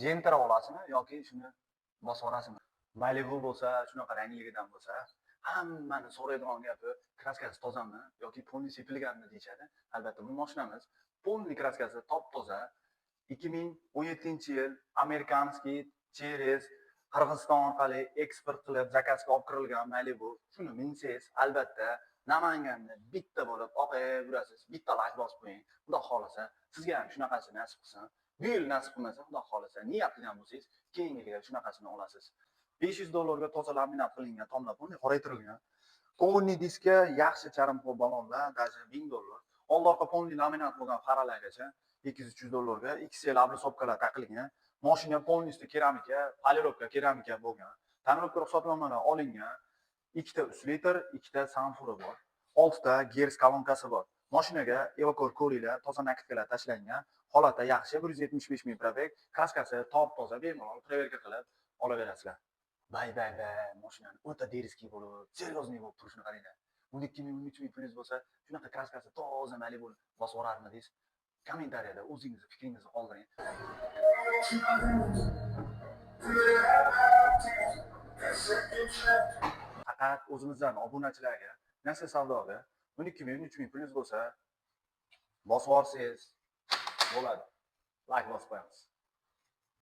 Gentra olasizmi yoki shuni bosib yuborasizmi? Malibu bo'lsa, shunaqa rangligidan bo'lsa, hammani so'raydigan gapi краска si tozami yoki полный sepilganmi deyishadi. Albatta, bu mashinamiz полный краска si top-toza. 2017-yil, американский, через Qirg'iziston orqali eksport qilib, заказ ga olib kirilgan Malibu. Shuni minsangiz, albatta, Namanganni bitta bo'lib olib yurasiz. Bitta layk bosib qo'ying. Xudo xohlasa, sizga ham shunaqasi nasib qilsin. Bu yil nasib qilmasa, Xudo xohlasa, niyat qilgan bo'lsangiz, keyingi yilga shunaqasini olasiz. 500 dollarga toza laminat qilingan, tomlar полный qoraytirilgan. Полный diska, yaxshi charm balonlar, даже 1000 dollar. Oldi orqa полный laminat bo'lgan faralargacha 200-300 dollarga XL облицовка lar taqilgan. Mashina полностью keramika, полировка keramika bo'lgan. Tonirovka ruxsatnomalar olingan. Ikkita 3 litr, ikkita sanfuri bor. Oltita Герц kolonkasi bor. Mashinaga evakor ko'riklar, toza накидка lar tashlangan. Holati yaxshi, 175 ming пробег, краска si top-toza, bemalol проверка qilib olaverasizlar. Bay bay bay, mashinani o'ta дерзкий bo'lib, серьезный bo'lib turishini qaranglar. 12 ming, 13 ming pulingiz bo'lsa, shunaqa краска si toza Malibu bosib yuborarmidingiz? Kommentariyada o'zingizni fikringizni qoldiring. Faqat o'zimizdan obunachilarga Nasiya savdoga 12 ming, 13 ming pulingiz bo'lsa, bosib yuborsangiz bo'ladi. Layk bosib qo'yamiz.